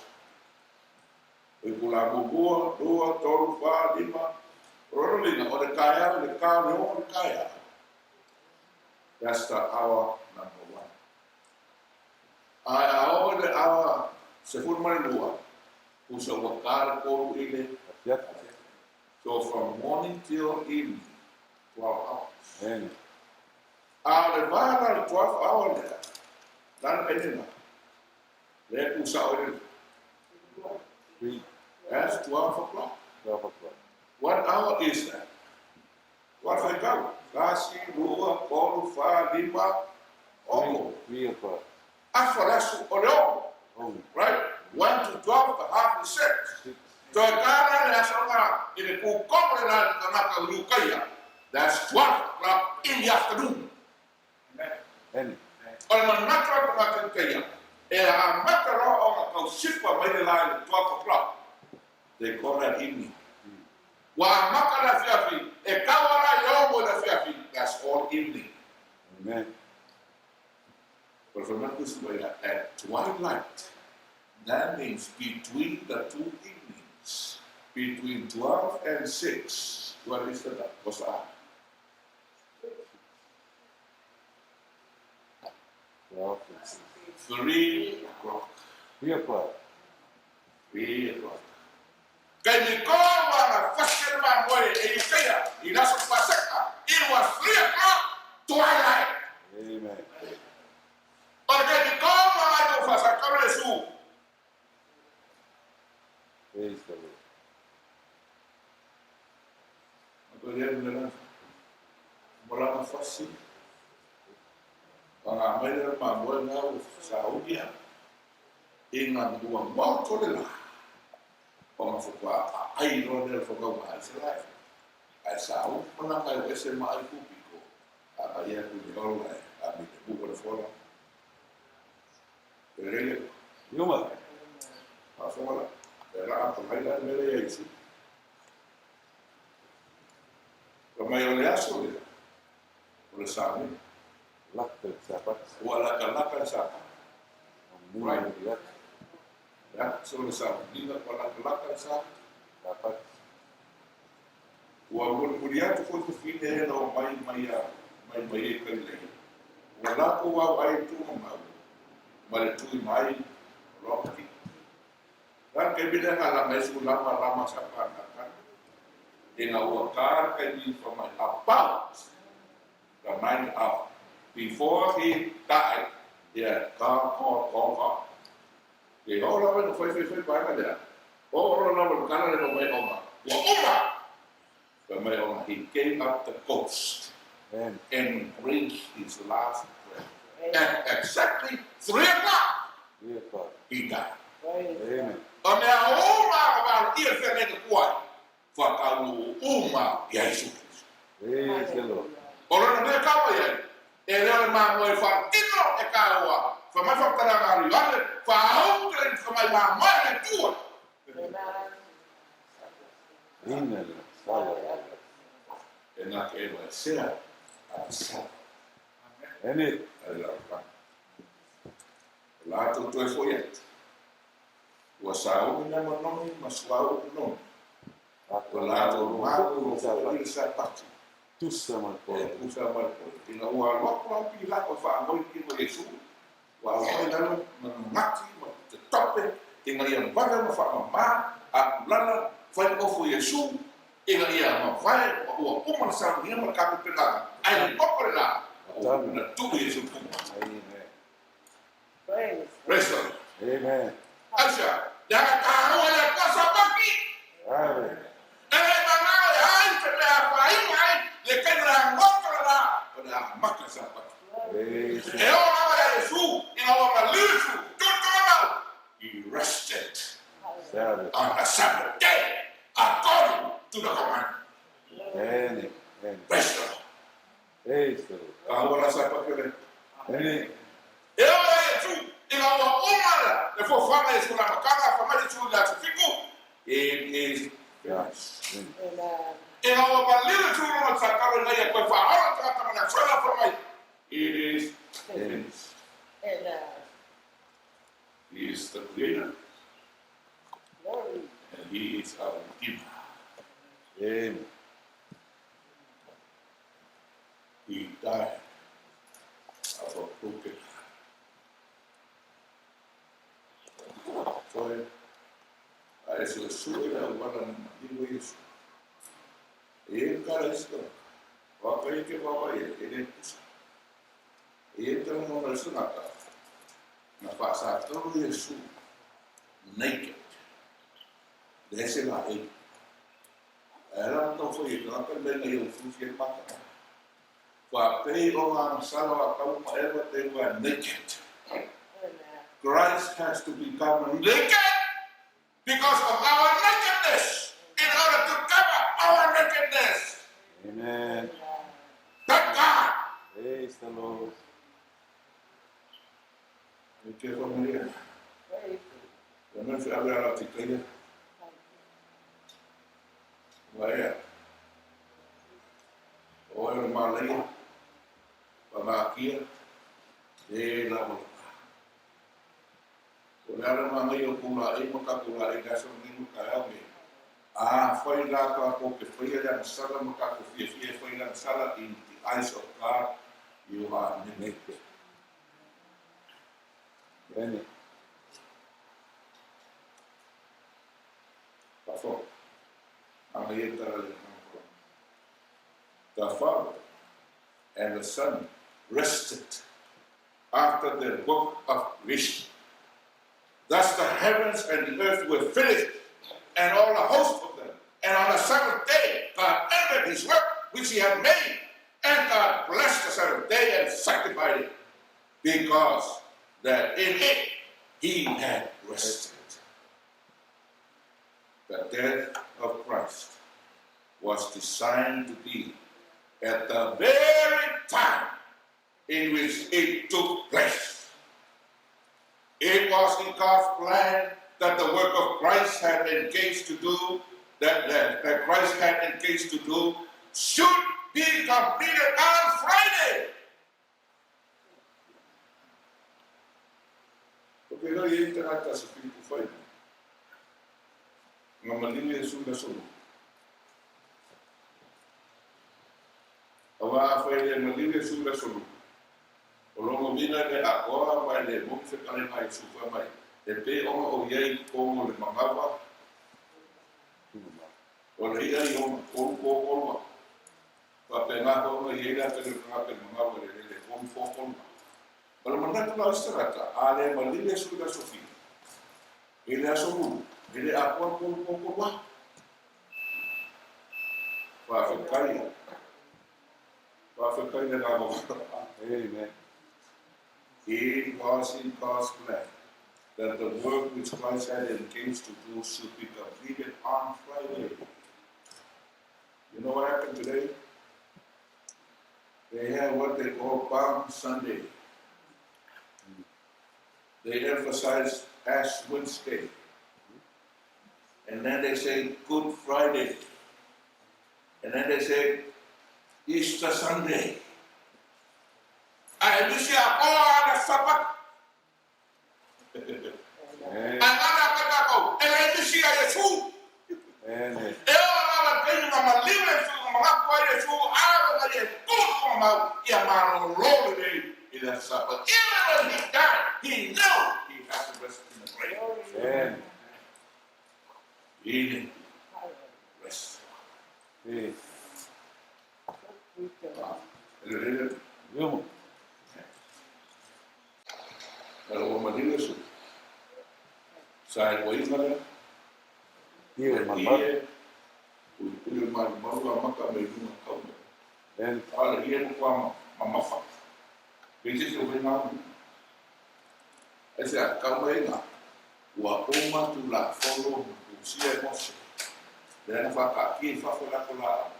Speaker 1: O itula muamua, lua, tolu, fa, lima, o lona uiga, o le taeao i le ta o le 6 o le taeao. That's the hour number one. Ae a oo i le hour 12, pusa ua ta le 3 i le
Speaker 2: afiafi.
Speaker 1: So from morning till evening, 12 hours.
Speaker 2: Amen.
Speaker 1: A o le va la le 12 hour lea, la le taimi lena, lea e tusao ai le
Speaker 2: 3.
Speaker 1: That's 12 o'clock.
Speaker 2: 12 o'clock.
Speaker 1: What hour is that? Ua faitau, tasi, lua, tolu, fa, lima, ono.
Speaker 2: 3 o'clock.
Speaker 1: Afa le aso o le 6.
Speaker 2: Oh.
Speaker 1: Right? 1 to 12, the half is 6.
Speaker 2: 6.
Speaker 1: Toe ta la le aso lena i le kūkomo lena i le tagata o Iukaia. That's 12 o'clock in the afternoon.
Speaker 2: Amen.
Speaker 1: O le manatu o le tagata Iukaia, e amata loa ona tausipa mai le la i le 12 o'clock. They call that evening. Ua amata le afiafi, e kau ala i 6 i le afiafi, that's all evening.
Speaker 2: Amen.
Speaker 1: O le fai mai le Tusi Paia, at twilight, that means between the two evenings, between 12 and 6, what is the, what's the hour?
Speaker 2: 12 and 6.
Speaker 1: 3 o'clock.
Speaker 2: 3 o'clock.
Speaker 1: 3 o'clock. Kei me koa ua na fasi le mamoe e Iukaia i le aso Paseka, it was 3 o'clock twilight.
Speaker 2: Amen.
Speaker 1: O le taimi koa ua latou faasakau le Iesu.
Speaker 2: Praise the Lord.
Speaker 1: Matou lea le mea mo lana fasi. Paga mai le mamoe na ua saunia ina ua maoto le la. Ona faatoa aai loa lea o le faukauga a Isaraele. Ae sa uma lana e o ese ma ai kupiko, a agai atu i le ola e a me te puka le fola. E lele.
Speaker 2: Iuma.
Speaker 1: Faafofoga la, e la a palai la le mea lea ia Iesu. Fai mai o le aso lea, o le sauni.
Speaker 2: Laka le Sapati.
Speaker 1: Ua lakalaka le Sapati.
Speaker 2: Right.
Speaker 1: Le aso le sauniga ua lakalaka le Sapati.
Speaker 2: Sapati.
Speaker 1: Ua mulimuli atu foi fafine e na omai mai a mai mai e Kalileia. Ua latou auai i tuugamau ma le tui mai o loa ki. La le taimi lea na lana ai sulama lama sa panakana ina ua ta le taimi fa mai about the 9th hour before he died ia ka ko ko ko. Ke oo lava ina fai fai fai vaega lea, oo lava le tala lea fai mai ona ua uma. Fai mai ona he gave up the ghost and breathed his last breath at exactly 3 o'clock he died.
Speaker 2: Amen.
Speaker 1: O mea uma a valoia le feagaiga tuai, whakaū uma i a Iesu Keriso.
Speaker 2: Praise the Lord.
Speaker 1: O lona mea ka mai ai, e leo le māmoe wharatino e kāua, wha mai whakataranga a Ioane, whaau te rangi whamai māmoe le tua.
Speaker 2: Ina le sala.
Speaker 1: E ngā ke ewa e sea a te sala.
Speaker 2: Amen.
Speaker 1: A le lalolagi. O lātou toe foi atu. Ua sauni nā manogi ma suauu manogi. Ua lātou malu o foi i le Sapati.
Speaker 2: Tusa ma le
Speaker 1: E
Speaker 2: polo.
Speaker 1: tusa ma le polo. Ina ua alu atu la Pilato e faanoi i le tino o Iesu. i lalo ma gati ma tatope ina ia vave ona faamama aulala fai ofo Iesu ina ia mavae ma ua uma le saunia ma le tapepenaga ae le oko le la na tuu Iesu i luga.
Speaker 2: Amen.
Speaker 1: Praise the Lord.
Speaker 2: Amen.
Speaker 1: Aisha, leaga taua le Atua Sapaki.
Speaker 2: Amen.
Speaker 1: E le manao e ai te mea afaina ai le taimi o le agoto le la o le amata le Sapati.
Speaker 2: Praise
Speaker 1: E oo lava ia Iesu ina ua maliu tutu mau, he rested
Speaker 2: Sabbath.
Speaker 1: on the Sabbath day according to the command.
Speaker 2: Amen. Amen.
Speaker 1: Praise the Lord.
Speaker 2: Praise the Lord.
Speaker 1: Taua la Sapati le.
Speaker 2: Amen.
Speaker 1: E oo ia Iesu ina ua uma le foafoaga Iesu i le amataga, fai mai Iesu i le aso fitu, it is finished.
Speaker 2: Amen.
Speaker 1: Ina ua maliu le tū lona tatalo ina ia toe faaola tagata ma le aso ela fai mai, it is finished. He is the creator and he is our redeemer.
Speaker 2: Amen.
Speaker 1: He died of a broken heart. Foi a e suesue le auala na maliu ai Iesu. E i ai le tala a isi tagata, o a kai e te vaavaai ai, e le tusa. E i ai le talanoaga a le isi tagata, na faasatalu Iesu naked, leai se laei. Ae ala ona taufai e tagata le mea ina ia ufiufi ai le mata. Faapei o ngā agasala o Atamu ma Eva they were naked. Christ has to become naked because of our nakedness in order to cover our nakedness.
Speaker 2: Amen.
Speaker 1: Thank God.
Speaker 2: Praise the Lord.
Speaker 1: E te whamaria. Ia mea whiawe ala te teia. Waea. O oe o le mālaia. Panakia. E la o. O le ala māngai o kou laʻi ma kākou laʻi i le aso lenei ma taeao nei. Afai la kākou ke faia le agasala ma kākou fiafia e fai le agasala in the eyes of God, you are naked.
Speaker 2: Amen.
Speaker 1: Fafo. Māngai e tala le The Father and the Son rested after the work of creation. Thus the heavens and the earth were finished, and all the host of them. And on the seventh day, God ended his work which he had made, and God blessed the seventh day and sanctified it, because that in it he had rested. The death of Christ was designed to be at the very time in which it took place. It was in God's plan that the work of Christ had engaged to do, that Christ had engaged to do, should be completed on Friday. O ke rau i tagata sa whitu whai. Ngā maliu Iesu le aso lua. Auā afai e le maliu Iesu le aso lua, o lona uiga e le atoa ma e le moni fetalaiga a Iesu fai mai, e pei ona o iai i totonu o le manava, o le i'a i ona tolu tōtolu a, faapena foi ona i ai le ata i le tagata i le manava i le lele e tolu tōtolu a. O le manatu la o isi tagata, a le maliu Iesu i le aso fitu, i le aso lua, e le atoa le tolu tōtolu a. Faafetai. Faafetai le lava.
Speaker 2: Amen.
Speaker 1: It was in God's plan that the work which Christ had engaged to do should be completed on Friday. You know what happened today? They have what they call Palm Sunday. They emphasize Ash Wednesday. And then they say Good Friday. And then they say Easter Sunday. Ae nisi a koa ana Sapat.
Speaker 2: Amen.
Speaker 1: Ae ngana kai kākou, e le nisi a Iesu.
Speaker 2: Amen.
Speaker 1: E ola lava le taimi na maliu Iesu, na manatu ai Iesu, alo mai e tū tona mau, ia malōlō lelei i le aso Sapati. Even when he died, he never Meaning, rest.
Speaker 2: Eh.
Speaker 1: Ah, le
Speaker 2: Yo.
Speaker 1: le ua malile su. Sa e ua inga lea.
Speaker 2: Ie malumalu.
Speaker 1: Ie, pulipuli o le malumalu a maka mai luga kau mai.
Speaker 2: Amen.
Speaker 1: A le ie mo kwa mamafa. Pe se se o whenga amu. E se a kau mai ngā. Ua uma tulafono na tusia e Mose. Lea na whakaakia i fafo e lako la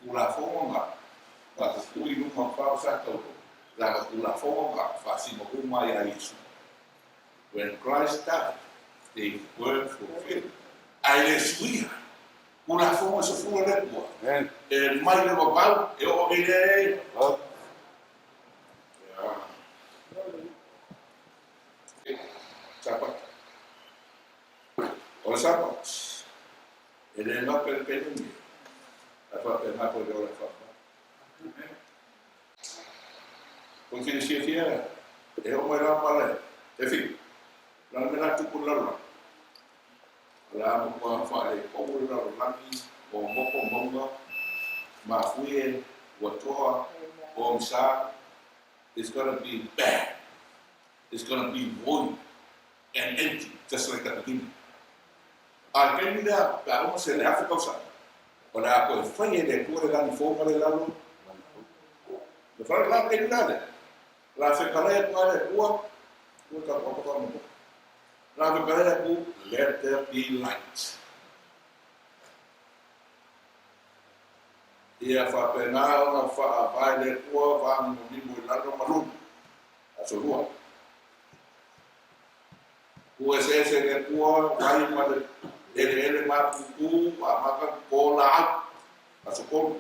Speaker 1: tulafono ngā. Ka kukui luga o whao sa taupo. La ka tulafono ngā whaasima uma ia Iesu. When Christ died, they were fulfilled. Ae le suia. Tulafono e sefulu le Atua.
Speaker 2: Amen.
Speaker 1: E mai le vavau, e oo i le...
Speaker 2: Up.
Speaker 1: Ia. Sapati. O le sapati, e le gape le taimi, ae faapena koe le ola e faapena. Ko te siafia, e oo mai la pale, e fi, la me la tupu le lalolagi. O le a matua faaletonu le lalolagi, o moko mauga, mafuie, ua toa, o sa, it's gonna be bad. It's gonna be void and empty, just like the beginning. A le taimi lea, pe a uma se le 1000 tausaga, o le a toe fai e le Atua le lagi fou ma le lalo. Le fale la taimi la lea, la fetalai atu ai le Atua, ua tatou apa whanau. La fetalai atu, let there be light. Ia faapena ona faavae le Atua vāgimogimo i lalo ma luga. Aso lua. Ua eseese le Atua vai ma le eleele mapupū a maka po laau. Aso tolu.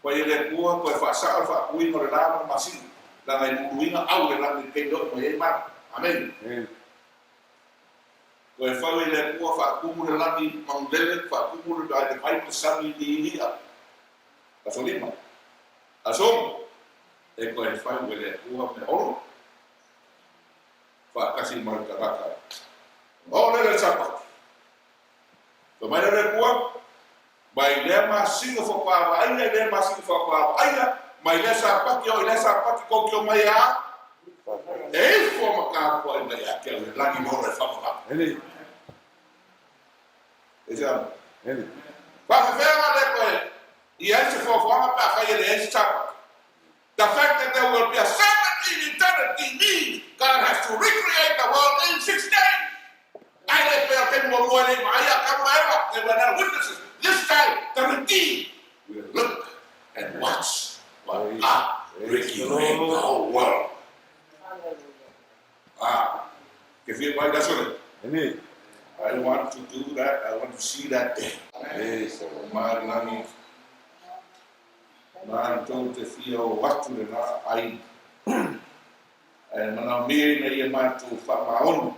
Speaker 1: Fai e le Atua toe faasao le faapuiga o le la ma le masina, leaga e luluina au le lagi i le taimi e oo mai ai mala. Amene. Toe fau e le Atua faatumu le lagi manulele, faatumu le le vai ma le sami i liilia. Aso lima. Aso ono, e toe fau e le Atua meaola faatasi ma le tagata. Ona oo lea i le Sapati. Fai mai lea o le Atua, Mai lea masina faatoa vaaia i lea masina faatoa vaaia, mai lea Sapati e oo i lea Sapati tou te omai a e ifo ma tapuai mai ia te au i le lagi ma ola e faamavae. E se ama. Faafefea le toe i ai se foafoaga pe afai e leai se Sapati? The fact that there will be a Sabbath in eternity means God has to recreate the world in 6 days. Ai le pea te muamua e le vaai a Atamu ma Eva, they were not witnesses. This time, the redeemed will look and watch while God
Speaker 2: Praise the
Speaker 1: recreate the
Speaker 2: Lord.
Speaker 1: whole world. Ah, ke fia mai le aso lea.
Speaker 2: Amen.
Speaker 1: I want to do that. I want to see that day.
Speaker 2: Praise the Lord.
Speaker 1: Ma le lagi, matou te fia o atu lena aiga. Ae manaomia ina ia matou faamaoni.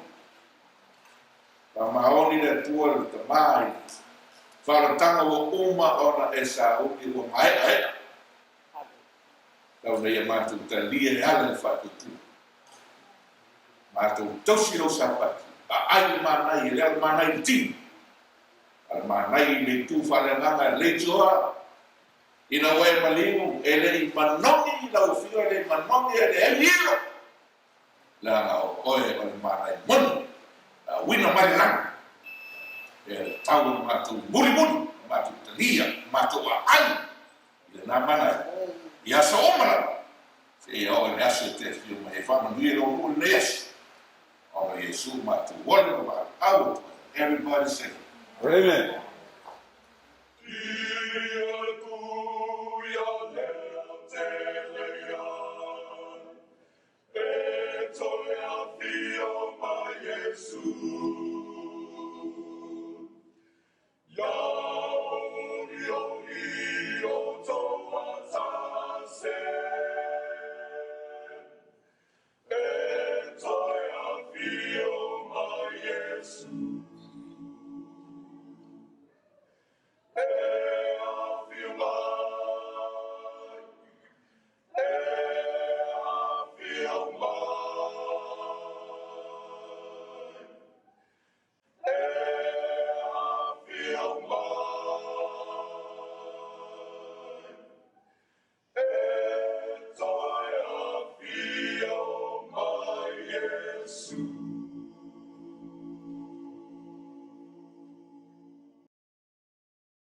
Speaker 1: Faamaoni le Atua le Tama i le faalataga ua uma ona e sauni ua maeaea. Tau ina ia matou talia e ala i le faatuatua. Matou tausi lou Sapati, aai le manaia, e le o le manaia i le tino, a le manaia i le itu faaleagaga e leitioa. Ina ua e maliu, e le i manogi i lau afio, e le i manogi, e leai ilo, leaga o oe o le manaia moni, a uina mai le lagi, e le tau o le matou mulimuli, o matou talia, o matou aai i lena manaia, i aso uma lava, seia oo i le aso e te afio mai ai. Faamanuia lou nuu i lenei aso, ona o Iesu matou ola ma valaau atu ai. Everybody say.
Speaker 2: Amen.